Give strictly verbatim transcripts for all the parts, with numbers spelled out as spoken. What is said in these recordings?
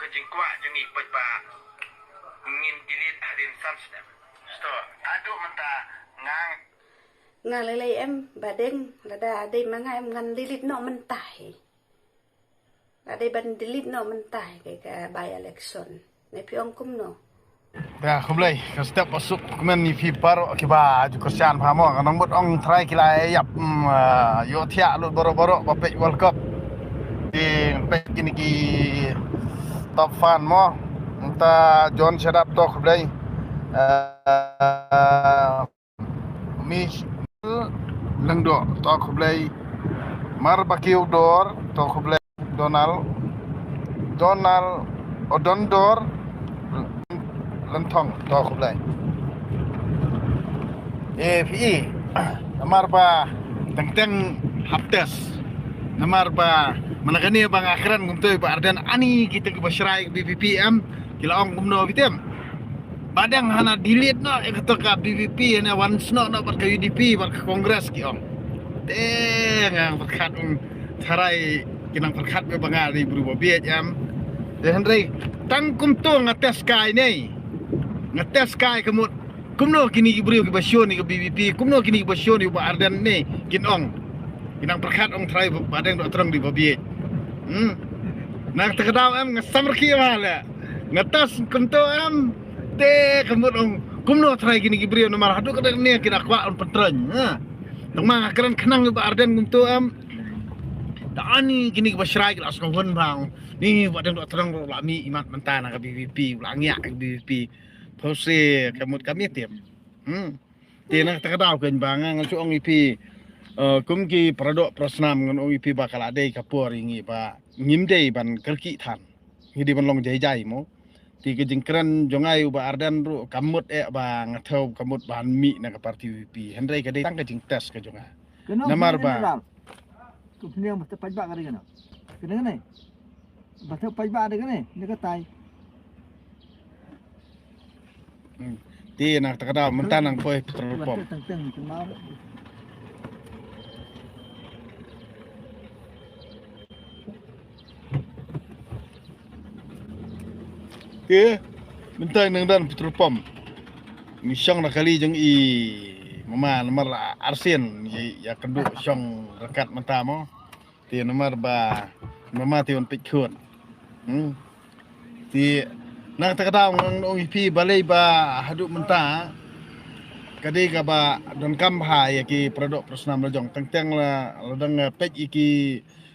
Jingkwah jong ngi pat ba ngin delete hadien san snem. Sto, haduh mynta nga nga lei lei em, ba deng, lada dei ma nga em ngan delete noh mynta hi. Lada dei ban delete noh mynta hi ka, ka by election. Ne phi ong kumno? Ya, khublei, ka step ba suk kmen ïa phi baroh kiba ju kyrshan bha mo, nga nang mut ong trai ki la ïap, mm, ah, ïoh thiah lut baroh baroh ba peit World Cup. Ki peit kine ki top fan mo. Mynta John Shadap to khublei. Ah, Michelle Lyngdoh to khublei. Marbakiew Dor to khublei. Donald, Donald, o Don Dor Lynthong to khublei. Eh, phi, namar ba teng teng hap test. Namar ba mynta kane ba nga kren kumto Bah Ardent, ani kita kiba shrai ka VPP em, ki la ong kumno phi tip. Ba dang hana delete noh ïa kato ka VPP, hana wan snoh noh bad ka UDP bad ka Congress ki ong. Te nga pyrkhat, mm, tharai ki nang pyrkhat ba nga dei briew ba bieit em. Te hynrei tang kumto nga test kai ne. Nga test kai ka mut kumno kine ki briew kiba shon ïa ka VPP, kumno kine kiba shon ïa u Bah Ardent ne kin ong. Ki nang pyrkhat ong tharai Bah Ardent doh trong dei ba bieit. Hmm. Na kata ka daw em nga samrkhie bha leh. Nga test kumto em. Te ka mut ong kumno tharai kine ki briew namar haduh katta ne ki da kwah ban pyntrei. Ha. Tang ma nga kren khnang ïa u Bah Ardent kumto em. Da ani kine kiba shrai ki la sngewhun bha. Ni Bah Ardent doh trong ruh la mih imat mynta na ka VPP, la ngiah ka VPP. Phewse ka mut ka mih tip. Hmm. Te na kata ka daw keiñ ba nga ngan shu ong ïa phi, eh, kum ki paradoh parasnam ngan ong ïa phi ba ka la dei ka por ïa ngi ba ngim dei ban kyrkieh than. Ngi dei ban long jai jai mo. Te ka jingkren jong nga ïa u Bah Ardent ruh ka mut eh ba nga thew ka mut ban mih na ka party VPP. Hynrei ka dei tang ka jingtest ka jong nga. Namar ba Ka phniang ba te paidbah ka dei kane. Kane kane. Ba te paidbah dei kane, ne ka tai. Hmm. Te na kata ka daw mynta nang poi petrol pump. Teng teng teng mau. Te mynta nang don petrol pump. Ngi shong na kali jong i mama namar la arsien ïa, ïa kynduh shong ryngkat mynta mo. Te namar ba mama te wan peit khun. Hmm. Te na kata ka daw ngan ong ïa phi balei ba haduh mynta ka dei kaba donkam bha ïa ki paradoh parasnam la jong teng teng la, la dang peit ïa ki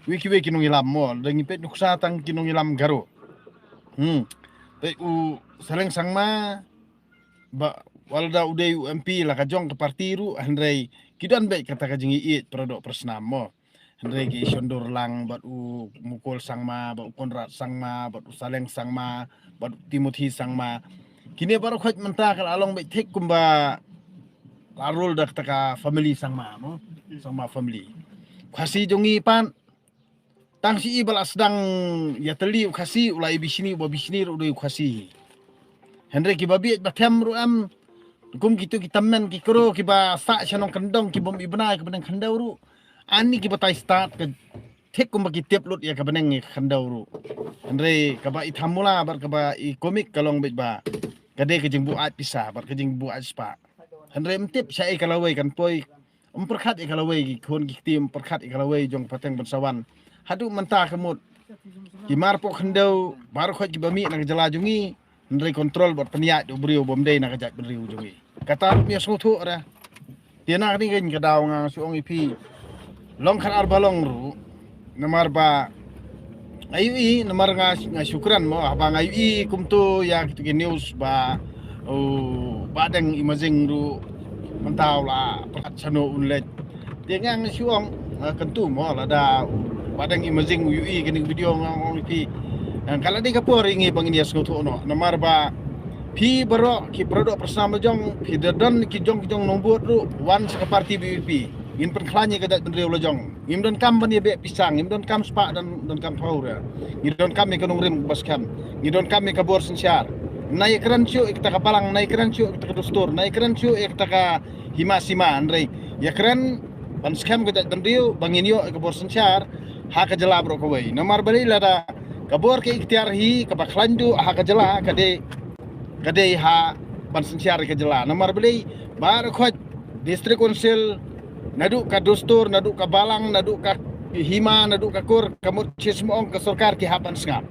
wei ki wei ki nongïalam mo, la dang peit nuksa tang ki nongïalam Garo. Hmm. Peit u Saleng Sangma ba wat la da u dei u MP la ka jong ka party ruh hynrei ki don beit kata ka jingïeit paradoh parasnam mo. Hynrei ki Shondur Lang bad u Mukul Sangma bad u Conrad Sangma bad u Saleng Sangma bad u Timothy Sangma. Kine baroh khoit mynta ka la long beit thik kumba la rul da kata ka family Sangma mo. Sangma family. Khasi jong ngi pat tang shi i ba la sdang ïatylli u Khasi u la i bishni u ba bishni ruh u dei u Khasi. Hynrei kiba bieit ba them ruh em kum kitu ki tymmen ki kro kiba sah sha nongkyndong ki bym i bnai kiba nang khyndew ruh. Ani kiba tai stad ka thik kumba ki tip lut ïa kaba nang ïa ka khyndew ruh. Hynrei kaba i thamula bad kaba i komik ka long beit ba ka dei ka jingbuaid pisa bad ka jingbuaid spah. Hynrei ym tip sha ei ka lawei kan poi. Ym pyrkhat ïa ka lawei ki khun ki kti ym pyrkhat ïa ka lawei jong pateng ban sa wan. Haduh mynta ka mut ki mar poh khyndew baroh khoit kiba mih na ka jylla jong ngi. Hynrei control bad pynïaid u briew bym dei na ka jaitbynriew jong ngi. Kata ruh ïa sngewthuh ra. Te na kane ka daw nga shu ong ïa phi long khat ar ba long ruh. Namar ba nga ïohi namar nga, nga shu kren mo haba nga ïohi kumto ïa kitu ki news ba u Bah Deng Imazing ruh mynta u la pyrkhat shano un leit. Te nga nga shu ong, ah, kyntu mo lada u Bah Deng Imazing u ïohi kane ka video nga ong ïa phi. Ah, ka la dei ka por ïa ngi ba ngin ïa sngewthuh noh namar ba phi baroh ki paradoh parasnam la jong phi da don ki jong ki jong nongbud ruh wan sha ka party VPP. Ngin pynkhlaiñ ïa ka jaitbynriew la jong. Ngim donkam ban ïa beh pisa, ngim donkam spah, don, donkam phew re. Ngi donkam ïa ka nongrim kaba skhem. Ngi donkam ïa ka bor synshar. Nai kren shuh ïa kata ka balang, nai kren shuh ïa kata ka dustur, nai kren shuh ïa kata ka hima sima, hynrei ïa kren ban skhem ka jaitbynriew ba ngin ïoh ïa ka bor synshar ha ka jylla baroh kawei. Namar balei lada Ka bor ka iktiar hi kaba khlaiñ duh ha ka jylla ka dei, ka dei ha ban synshar ïa ka jylla. Namar balei? Baroh khoit District Council, naduh ka dustur, naduh ka balang, naduh ka hima, naduh ka kur, ka mut shisha ong ka sorkar ki hap ban sngap.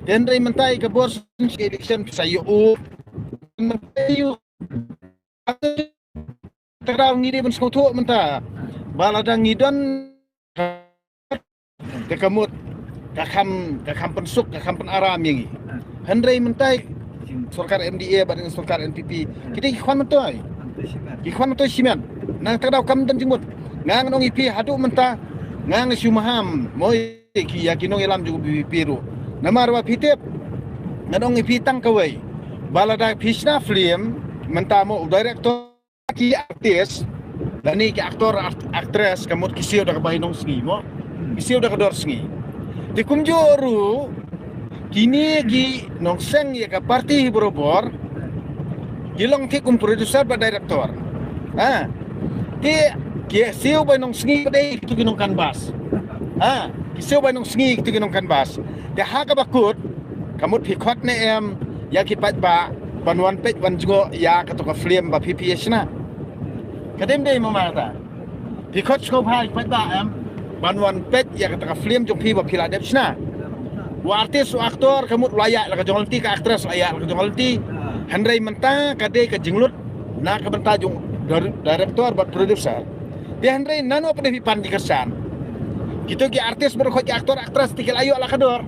Te hynrei mynta ïa ka bor synshar election phi sa ïoh u. Mynta ïoh, te ka daw ngi dei ban sngewthuh mynta ba lada ngi don, te ka mut ka kham, ka kham pynsuk, ka kham pynaram ïa ngi. Hynrei mynta sorkar M D A bad sorkar N P P ki dei ki khwan myntoi. Ki khwan myntoi shimet. Na kata ka daw kam don jingmut. Nga ngan ong ïa phi haduh mynta nga nga shu maham mo ïa ki, ïa ki nongïalam jong VPP ruh. Namar ba phi tip, ngan ong ïa phi tang kawei, ba lada phi shna film mynta mo u director, ki artist lane ki actor, art-, actress ka mut ki siew da ka bai nongsngi mo, ki siew da ka dor sngi. Te kumjuh ruh kine ki nongseng ïa ka party hi barobor ki long thik kum producer bad director. Ha. Te ki siew bai nongsngi dei kito ki nongcanvass. Ha. Ki siew bai nongsngi kito ki nongcanvass. Te ha kaba kut, ka mut phi khot ne em ïa ki paidbah ban wan peit wan jngoh ïa kato ka film ba phi phi ïa shna? Ka dei ym dei mo mynta? Phi khot sngewbha ïa ki paidbah em ban wan peit ïa kato ka film jong phi ba phi la dep shna? U artist, u actor ka mut u la ïaid la ka jong lynti, ka actress u la ïaid la ka jong lynti. Hynrei mynta ka dei ka jinglut na ka bynta jong dir-, director bad producer. Te hynrei nano pat phi pan jingkyrshan? Kito ki artist baroh khoit, ki actor actress te ki la ïoh la ka dor.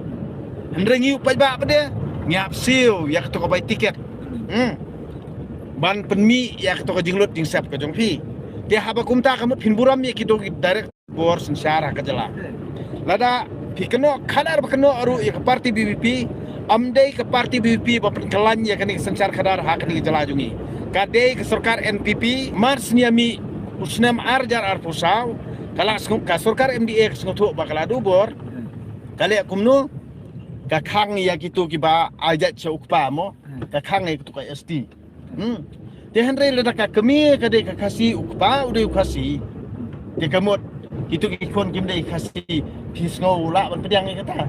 Hynrei ngi u paidbah pat de ngi hap siew ïa kato ka bai tiket. Hmm. Ban pynmih ïa kato ka jinglut jingsep ka jong phi. Te haba kumta ka mut phin burom ïa kito ki direct bor synshar ha ka jylla. Lada phi kynnoh khadar ba kynnoh ruh ïa ka party VPP, ym dei ka party VPP ba pynkylla ïa kane ka synshar khadar ha kane ka jylla jong ngi. Ka dei ka sorkar NPP. Mar snia mih u snem ar hajar arphew saw, ka la sngew, ka sorkar MDA ka sngewthuh ba ka la duh bor. Ka leh kumno? Ka khang ïa kito kiba ai jait sha u kpa mo. Ka khang ïa kito ka ST. Hmm. Te hynrei lada ka kmie ka dei ka Khasi, u kpa u dei u Khasi, te ka mut kito ki khun kim dei Khasi, phi sngew lah ban pdiang ïa kata?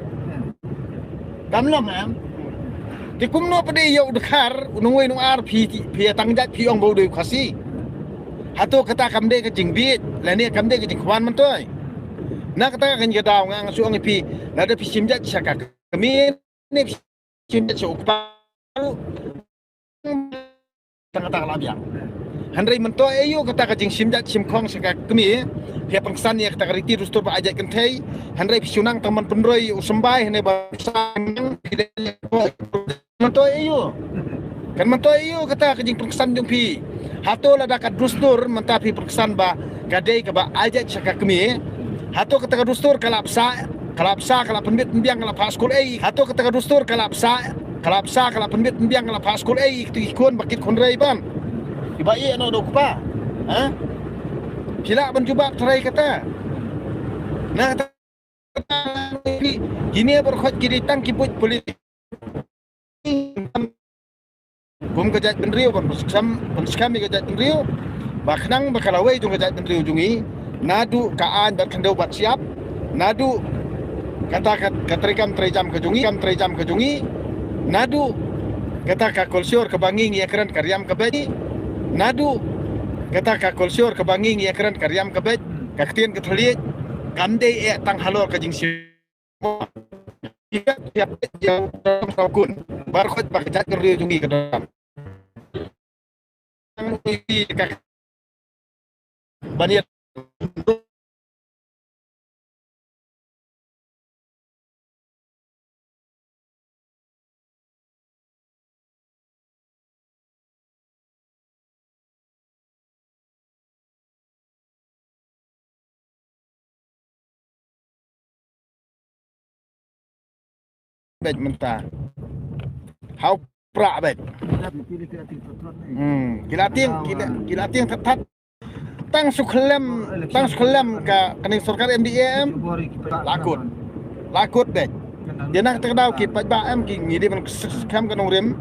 Kam long em. Te kumno pat de ïa u dkhar, u nongwei nongar, phi, phi ïa tang jait phi ong ba u dei u Khasi? Hato kata kam dei ka jingbieit lane kam dei ka jingkhwan myntoi? Na kata ka kynja ka daw nga nga shu ong ïa phi, lada phi shim jait sha ka kmie ne phi shim jait sha u kpa, tang kata ka la biang. Hynrei mynta aïu kata ka jingshim jait shim khong sha ka kmie? Phi ïa pynksan ïa kata ka riti dustur ba ai jait kynthei. Hynrei phi shu nang tang ban pynroi u symbai hynrei ba sa nang phi dei mynta aïu? Kan mynta aïu kata ka jingpynksan jong phi? Hato lada ka dustur mynta phi pynksan ba ka dei kaba ai jait sha ka kmie? Hato kata ka dustur ka la bsa, ka la bsa, ka la pynbit pynbiang, ka la phah skul ei? Hato kata ka dustur ka la bsa, ka la bsa, ka la pynbit pynbiang, ka la phah skul ei kito ki khun ba kit khun rei ban? Kiba ïeh noh da u kpa. Ha? Phi lah ban jubab trai kata. Na kata kine baroh khoit ki dei tang ki buit politik. Kum ka jaitbynriew ban pynskhem, pynskhem ïa ka jaitbynriew ba khnang ba ka lawei jong ka jaitbynriew jong ngi, naduh ka aiñ bad khyndew bad shyiap, naduh kata ka, ka treikam treijam ka jong ngi, kam treijam ka jong ngi, naduh kata ka kolshor kaba ngi ngi ïakren ka riam ka beit, naduh kata ka kolshor kaba ngi ngi ïakren ka riam ka beit, ka ktien ka thylliej, kam dei eh tang halor ka jingshim. Baroh khoit ba ka jaitbynriew jong ngi ka dang ban ïa beit mynta. Hau pra beit. Hmm, ki la tieng, ki la, ki la tieng that that. Tang shu khlem, tang shu khlem ka, kane sorkar MDA em. La kut. La kut beit. Ïa na kata ka daw ki paidbah em, ki ngi dei ban skhem ka nongrim.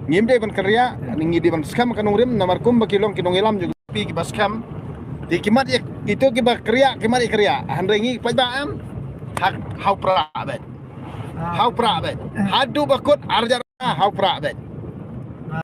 Ngim dei ban kynriah, ngi dei ban skhem ka nongrim, namar kum ba ki long ki nongïalam jong phi kiba skhem. Te ki mat ïa, kito kiba kynriah, ki mat ïa kynriah. Hynrei ngi paidbah em, hak hau pra beit. Hau pra bad. Haduh ba kut arjar ha pra bad.